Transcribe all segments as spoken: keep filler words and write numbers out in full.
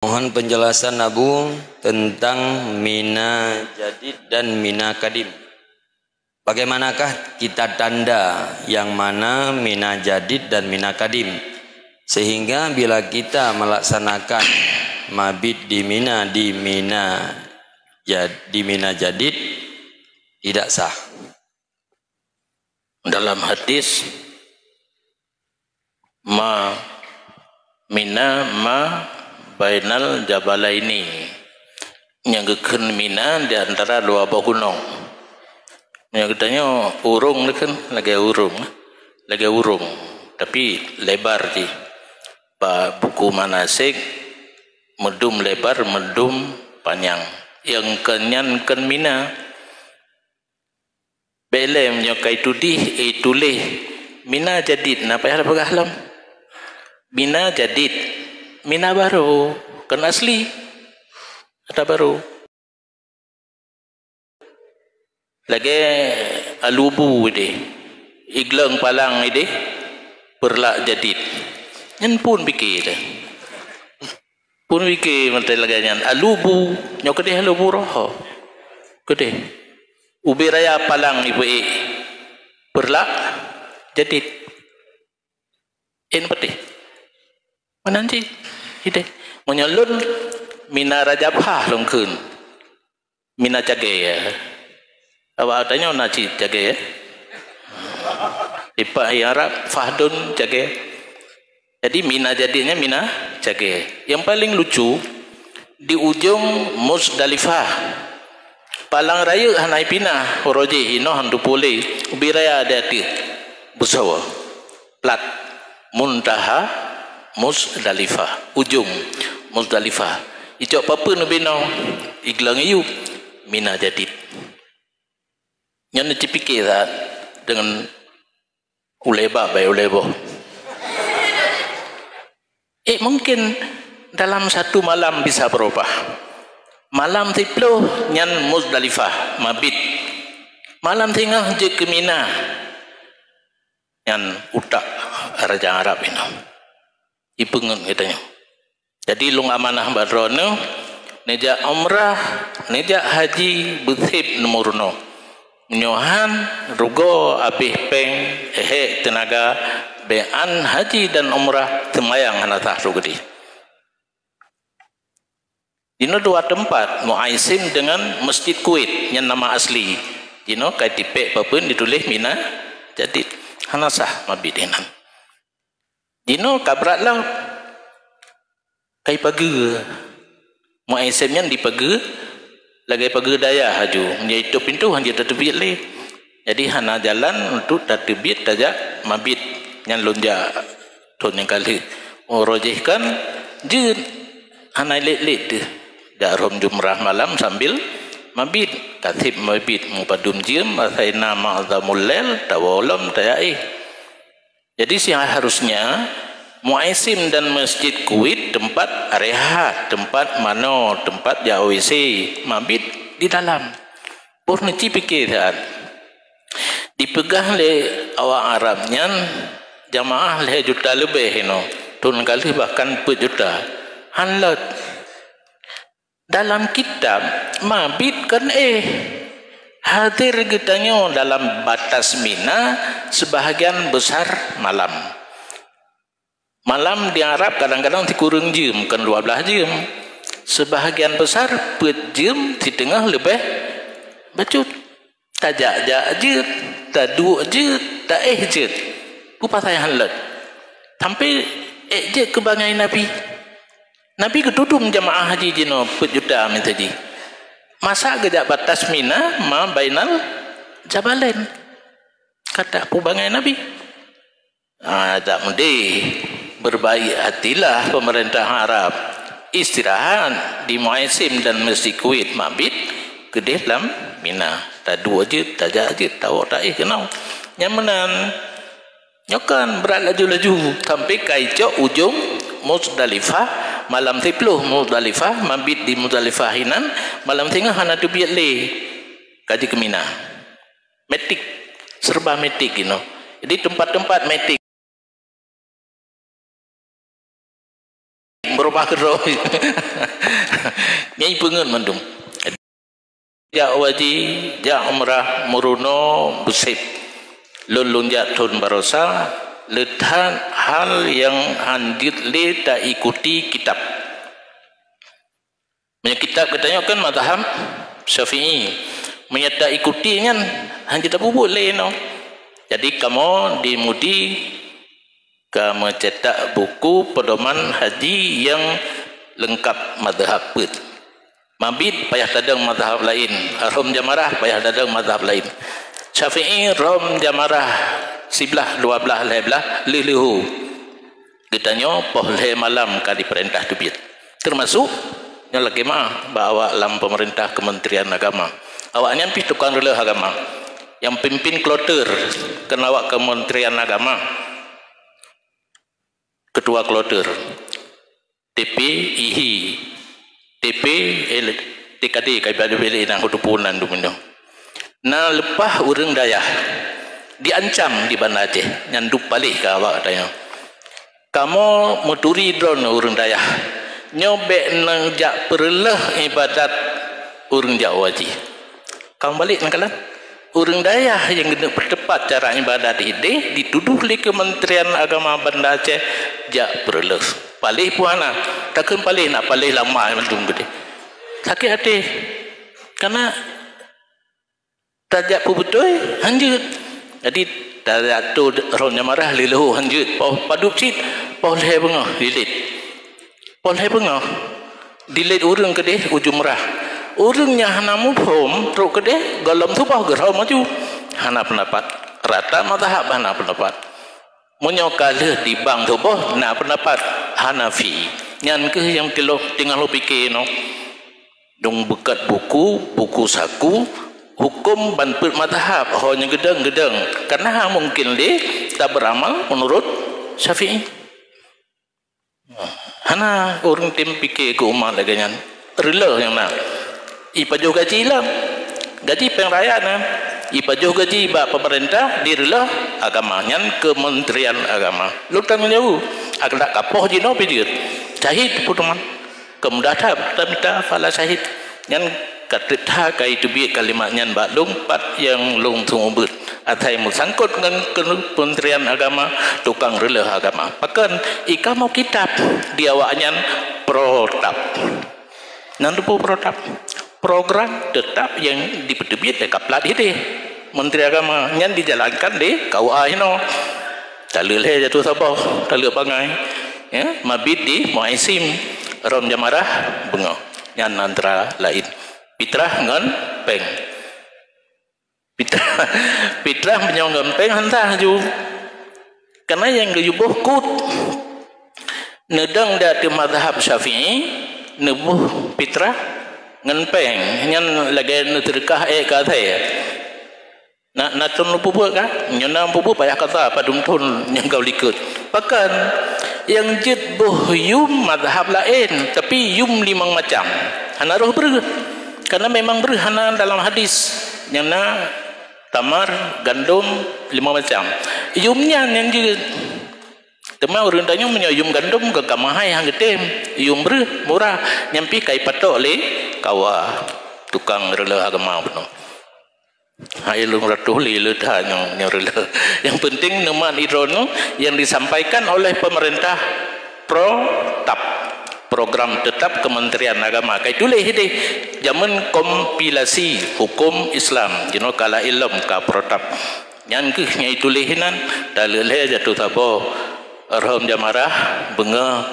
Mohon penjelasan Abu tentang Mina Jadid dan Mina Kadim. Bagaimanakah kita tanda yang mana Mina Jadid dan Mina Kadim, sehingga bila kita melaksanakan mabit di Mina, di Mina Jad-, di Mina Jadid, tidak sah? Dalam hadis, "Ma Mina ma bainal jabalaini." Nyang geukheun Mina di antara dua boh gunong. Nyang geutanyoe urong geukheun lagèe urong, lagèe urong, tapi lebar jih. Bak buku manasik, meudum lebar, meudum panyang. Nyang keu nyan kheun Mina. Bèk lé meunyoe ka itudih, ituléh, Mina Jadid, na payah tapeugah lom. Mina Jadid, Mina barô, kon asli. Kata barô. Lagèe alubu idéh, igleng palang idéh, peureulak jadid. Nyan phon pike teuh. Phon pike mantong lagèe nyan, alubu, nyoe keudéh alubu roh. Keudéh. Ubé raya palang ipeuék, peureulak jadid. Én patéh. Meunan cit idéh. Meunyoe lôn Mina Rajabah lôn kheun. Mina cagèe, ya. Awak tanyoe na cit cagèe, ya. Di pa-, di Arab, fahdun cagèe. Jadi, Mina Jadid nyan Mina cagèe. Yang paling lucu, di ujong Muzdalifah. Palang rayeuk hana ipinah, uroe jéh inoe han teupeu lé, ubé raya di ateueh. Beusoe. Plat. Muntaha Muzdalifah, ujong Muzdalifah. Icok papeuen ubé inoe, igleng iyup, Mina Jadid. Nyan neucipike that deungon ulèe bak bak ulèe boh. Eh, mungkin dalam satu malam bisa berubah. Malam siplôh nyan Muzdalifah, mabit. Malam singoh jeuet keu Mina. Nyan utak raja Arab inoe. Ipeungeut geutanyoe. Jadi, lôn amanah bak droeneuh, neujak umrah, neujak haji, beusép neumeurunoe. Meunyoe han, rugoe, abéh péng, éhèk teunaga, bèk an haji dan umrah, seumayang hana sah su geudeh. Jinoe dua teumpat, Muaisim deungon Masjid Kuwait, nyan nama asli. Jinoe ka itipèk papeuen dituléh Mina Jadid. Hana sah mabit inan. Jinoe ka brat lom. Ka ipageue. Muaisim nyan dipageue lagèe pageue dayah laju. Meunyoe itôp pintoe hana tateubiet lé. Jadi hana jalan untuk tateubiet tajak mabit. Nyan lôn jak thôn nyang ka lheueh. Uroe jéh kan jeuet. Hana lét-lét teuh. Jak rhom jumrah malam sambil mabit. Ka sép mabit, meupadum jeuem, asaina ma'zamul lail, tawoe lom tajak éh. Jadi, seharusnya Muaisim dan Masjid Kuwait tempat rehat, tempat manoe, tempat jak W C, mabit di dalam. Boh neuci pike that. Dipeugah lé awak Arab nyan, jamaah lhèe juta leubeh inoe, thôn ka lheueh bahkan peuet juta. Han lôt. Dalam kitab, mabit kon éh. Hadir geutanyoe dalam batas Mina sebahagian besar malam. Malam di Arab kadang-kadang sikureueng jeuem, kon dua blaih jeuem. Sebahagian besar peuet jeuem siteungoh leubeh bacut. Tajak-jak jeuet, taduek jeuet, taéh jeuet. Peue pasai han lôt? Sampai ék jeuet keu bangai Nabi. Nabi geutudum jamaah haji jinoe peuet juta meusaji. Masa geujak batas Mina ma bainal jabalain. Ka tapeue bangai Nabi. Ah, tak meudeh. Berbaik hatilah pemerintah Arab. Istirahat di Muaisim dan Masjid Kuwait mabit keudeh lam Mina. Taduek jeuet, tajak jeuet, tawoe taéh keunoe. Nyan meunan. Nyoe kan brat laju-laju sampai ka icok ujong Muzdalifah, malam siplôh Muzdalifah, mabit di Muzdalifah inan, malam singoh hana teubiet lé. Ka jeuet keu Mina. Matic, serba matic inoe. Jadi tempat-tempat matic. Berubah Akhiroe. Nyai peungeut mandum. Jak haji, jak umrah, meurunoe, beuseb. Lôn, lôn jak thon baroesa, le that hal nyang hán jeuet lé taikuti kitab. Meunyoe kitab geutanyoe kan mazhab Syafi'i. Meunyoe taikuti nyan, hán jeuet tapubuet lé inoe. Jadi kamoe di MUDI ka meucetak buku pedoman haji nyang leungkab mazhab peuet. Mabit payah tadong mazhab laén, rhom jamarah payah tadong mazhab laén. Syafi'i rhom jamarah siblaih, dua blaih, lhée blaih, lheuh-lheuh. Geutanyoe poh lhée malam ka jipeurintah teubiet. Teumasuk nyoe lagée ma bak awak lam peumeurintah Kementerian Agama. Awaknyan pih tukang reuleueh agama. Nyang pimpin kloter keunan awak Kementerian Agama. Ketua kloter. T P I H I. T P L, T K D, ka ibadat bilik nang kutupu nan dumino. Na leupah ureuëng dayah diancam di Banda Aceh, nyan duek paléh ka awak tanyoe. Kamoe meuturi droeneuh ureuëng dayah, nyoe bék neujak peureuleueh ibadat ureuëng jak haji. Ka mubalek neukalon. Ureuëng dayah nyang geuneuk peuteupat cara ibadat idéh ditudoh lé Kementerian Agama Banda Aceh jak peureuleueh. Paléh pih hana, takheun paléh na paléh lama mandum geude. Sakét até. Karena tajak peubeutôi hanjeuet. Jadi tajak tu rhom jamarah lheuh-lheuh hanjeuet. Poh padub cit, poh lhée beungoh lilét. Poh lhée beungoh, dilét ureuëng keudeh u jumrah. Ureuëng nyang hana muphom trok keudeh gohlom suboh geurhom aju. Hana peundapat. Rata mazhab hana peundapat. Meunyoe ka lheueh dibang suboh na peundapat Hanafi. Nyan kheueh nyang tilok tinggai lôn pike nyoe. Dong beukat buku, buku saku, huköm ban peuet mazhab ho nyang geudong-geudong. Kana mungken lé tabeuramal meunurot Syafi'i. Hana ureuëng tem pike keu umat lagée nyan. Reuleueh nyang na. Ipajoh gaji lom. Gaji péng rakyat na. Ipajoh gaji bak peumeurintah direuleueh agama nyan Kementerian Agama. Lôn tanggong jaweueb. Adak kapoh jinoe pih jeuet. Syahid peudoman. Keumudah that tamita phala syahid. Nyan ka treb that ka iteubiet kalimat nyan bak lôn pat nyang lôn seumeubeuet. Asai meusangkot ngon Kementerian Agama, tukang reuleueh agama. Pakon? Ikamoe kitab di awaknyan protap. Nan teupeu protap? Program teutap nyang dipeuteubiet lé kaplat hideh Menteri Agama nyan dijalankan lé K U A hinoe. Taleuek lhée jatuh saboh, taleuek bangai. Ya, mabit di Muaisim, rhom jamarah beungoh. Nyan antara laén. Pitrah ngon péng. Pitrah, pitrah meunyoe ngon péng hana sah ju. Karena nyang geuyuboh kut. Neudong di ateueh mazhab Syafi'i, neuboh pitrah ngon péng. Nyan lagée neuseudeukah ék keu asée. Na, na thon lôn peubuet ka? Nyoe na peubuet payah kata padum thon nyang ka likot. Pakon? Nyang jeuet boh yum mazhab laén, tapi yum limong macam. Hana roh breueh. Karena memang breueh hana dalam hadis. Nyang na tamar, gandom, limong macam. Yum nyan nyang jeuet. Teuma ureuëng tanyoe meunyoe yum gandom ka, ka mahai han geutem. Yum breueh murah, nyan pih ka ipatok lé K U A, tukang reuleueh agama bunoe. Hai lôn ratuh lé le that nyang, nyang reuleueh. Yang penting neumat idroeneuh yang disampaikan oleh pemerintah protap, program tetap Kementerian Agama. Kai tuléh ideh jameun kompilasi hukum Islam, jinoe ka laén lom ka protap. Nyan kheueh nyang ituléh inan, taleuek lhée jatuh saboh, rhom jamarah, beungoh,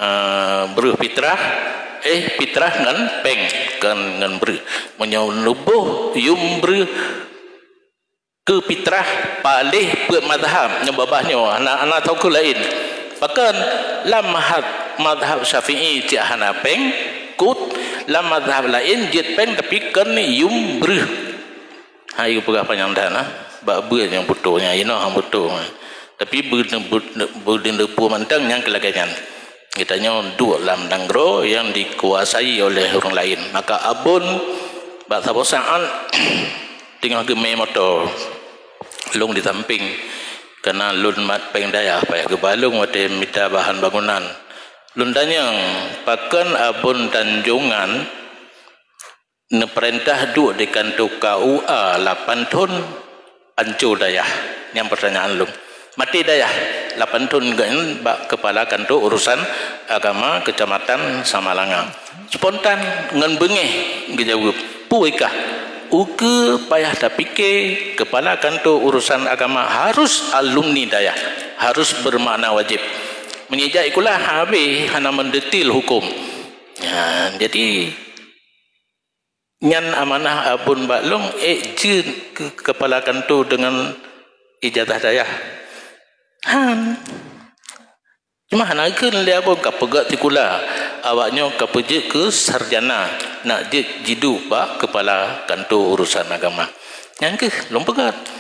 eh, breueh pitrah, eh, pitrah ngon péng, kon ngon breueh. Meunyoe neuboh yum breueh keu pitrah, paléh peuet mazhab nyoe babah nyoe, hana, hana tokeuh laén. Pakon lam mazhab, mazhab Syafi'i cit hana péng, kut, lam mazhab laén jeuet péng tapi kon yum breueh. Hai geupeugah panyang that na, bak beuet nyang beutôi nyan, inoe han beutôi. Tapi beu-, beu-, beudeundeue peue mantong nyang keu lagée nyan. Geutanyoe duek lam nanggroe nyang dikuasai oleh ureuëng laén. Maka abon bak saboh saát teungoh geumé moto. Lôn di sampéng, kana lôn mat péng dayah payah geubalong watée mita bahan bangunan. Lôn tanyong, pakon Abon Tanjongan neupeurintah duek di kantô K U A lapan thon, anco dayah? Nyan peurtanyaan lôn. Maté dayah, lapan thon geuh nyan bak keupala kantô urusan agama Keucamatan Samalanga. Spontan ngon beungéh geujaweueb, "Peue kah? Ukeue payah tapike, keupala kantô urusan agama harus alumni dayah, harus beumakna wajéb. Meunyoe jak sikula habéh hana meudetil huköm." Nyan, jadi, nyan amanah Abon bak lôn, ék jeuet keu keupala kantô deungon ijazah dayah. Han. Cuma hana geukheun lé Abon ka peugét sikula, awaknyoe ka peujeuet keu sarjana, nak jeuet jiduek bak keupala kantô urusan agama. Nyan keuh lôn peugét.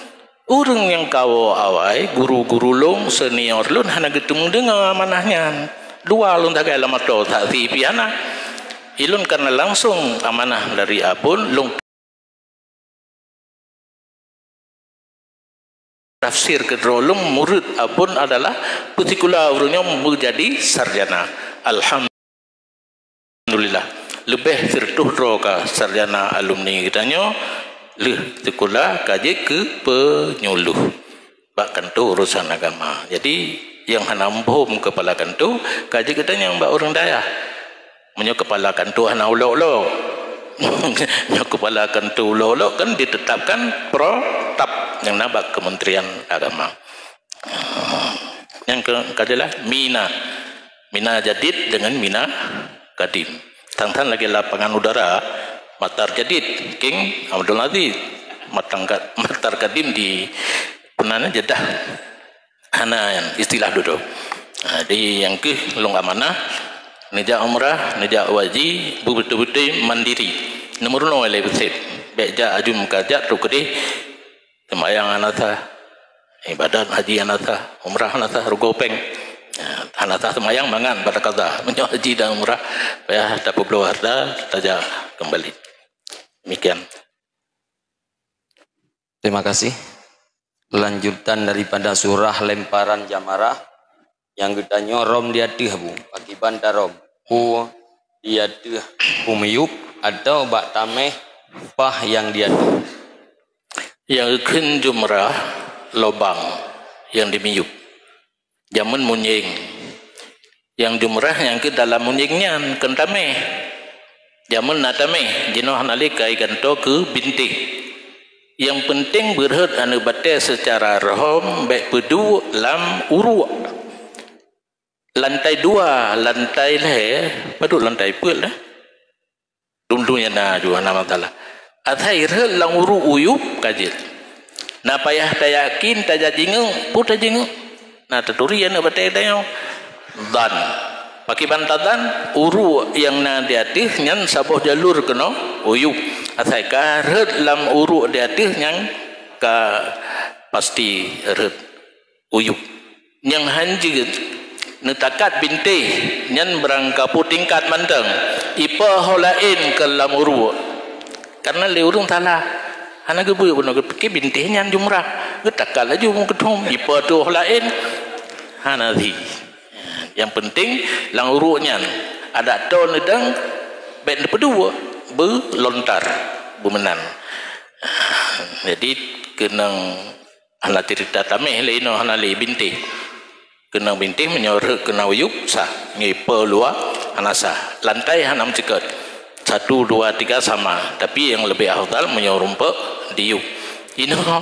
Ureuëng nyang kawoe awai, guru-guru lôn, senior lôn hana geuteumeung deungoe amanah nyan. Dua lôn sagai lam atoe, saksi pih hana. Ilôn kana langsong amanah dari Abon, lôn tafsir keudroe lôn, murit Abon adalah peusikula ureuëng nyoe meujadi sarjana. Alhamdulillah. Alhamdulillah, leubeh sireutôh droe ka sarjana alumni geutanyoe lheueh sikula ka jeuet keu penyuluh bak kantô urusan agama. Jadi, nyang hana muphom keupala kantô ka jeuet geutanyoe bak ureuëng dayah. Meunyoe keupala kantô hana ulok-ulok, meunyoe keupala kantô ulok-ulok kan ditetapkan protap nyang na bak Kementerian Agama. Nyang ke-, ka jeulaih, mina. Mina jadid deungon mina kadim. Tan-tan lagée lapangan udara, Matar Jadid, King Abdul Aziz. Matang ka-, Matar Kadim di, peue nan, Jeddah. Hana nyan istilah dudoe. Ha, jadi nyang keuh lôn amanah, neujak umrah, neujak haji, beubeutôi-beutôi mandiri. Neumeurunoe lé Yusuf. Bék jak aju meuka jak trok keudeh, seumayang hana sah, ibadat haji hana sah, umrah hana sah, rugoe péng. Ya, hana sah seumayang mangat bak qadha. Meunyoe haji dan umrah, payah tapeubloe hareuta, tajak keumbali. Demikian. Terima kasih. Lanjutan daripada surah lemparan jamarah. Nyang geutanyoe rhom di ateueh, Bu. Pakiban tarhom? Peue di ateueh peumiyueb atawa bak tameh paih nyang di ateueh? Nyang geukheun jumrah lobang nyang dimiyueb. Jameun munyéng. Nyang jumrah nyang keu dalam munyéng nyan kon tameh. Jameun na tameh, jinoe hana lé kai gantoe keu bintéh. Nyang peunteng beurhot aneuk batée seucara rhom bék peuduek lam uruek. Lantai dua, lantai lhée, padub lantai peuet lah. Dum-dum nyang na ju hana masalah. Asai rhot lam uruek uyueb ka jeuet. Na payah tayakin, tajak jingeuk, peue tajingeuk. Na taturi aneuk batée tanyoe. Dhan. Pakiban tadhan, uruek nyang na di ateueh nyan saboh jalur keunoe uyueb. Asai ka rhot lam uruek di ateueh nyan ka pasti rhot uyueb. Nyang han jeuet neutakat bintéh nyan barangkapeue tingkat mantong, ipa ho laén keu lam uruek. Karena lé ureuëng salah, hana geubeuet bunoe, geupike bintéh nyan jumrah, geutakat laju meukeudhom, ipa tu ho laén, hana zi. Nyang penting lam uruek nyan adak toe neudong, bék neupeuduek, beulontar, beumeunan. Jadi keunong hana cerita tameh lé inoe, hana lé bintéh. Keunong bintéh meunyoe rhot keunong uyueb sah, nyoe ipa luwa hana sah. Lantai hana meuceukeut. Satu, dua, tiga sama, tapi nyang leubeh afdal meunyoe rumpok diyueb. Inoe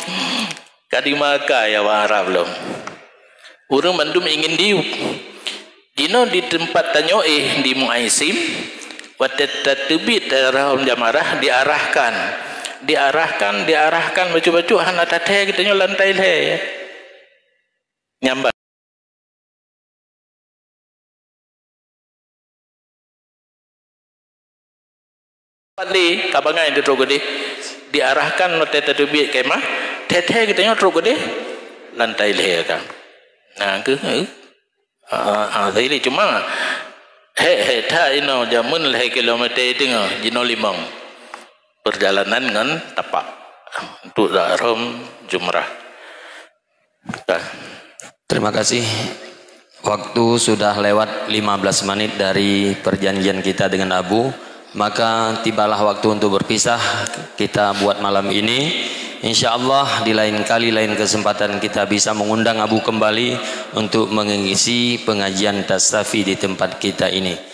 ka dimakai awak Arab lom. Ureuëng mandum ingin diyueb. Jinoe di teumpat tanyoe éh di Muaisim, watée tateubiet tarhom jamarah diarahkan, diarahkan, diarahkan bacut-bacut hana tathée geutanyoe lantai lhée. Nyambat. Pat lé ka bangai di trok keudeh, diarahkan watée tateubiet kemah, thée-thée geutanyoe trok keudeh lantai lhée ka. Nah, keuh, eh. Ah, ah, jadi cuma hék-hék that inoe jameun lhée kilometer teungoh jinoe limong. Perjalanan ngon tapak untuk tarhom jumrah. Dah. Terima kasih. Waktu sudah lewat lima belas menit dari perjanjian kita dengan Abu, maka tibalah waktu untuk berpisah kita buat malam ini. Insya Allah, di lain kali, lain kesempatan, kita bisa mengundang Abu kembali untuk mengisi pengajian Tasafi di tempat kita ini.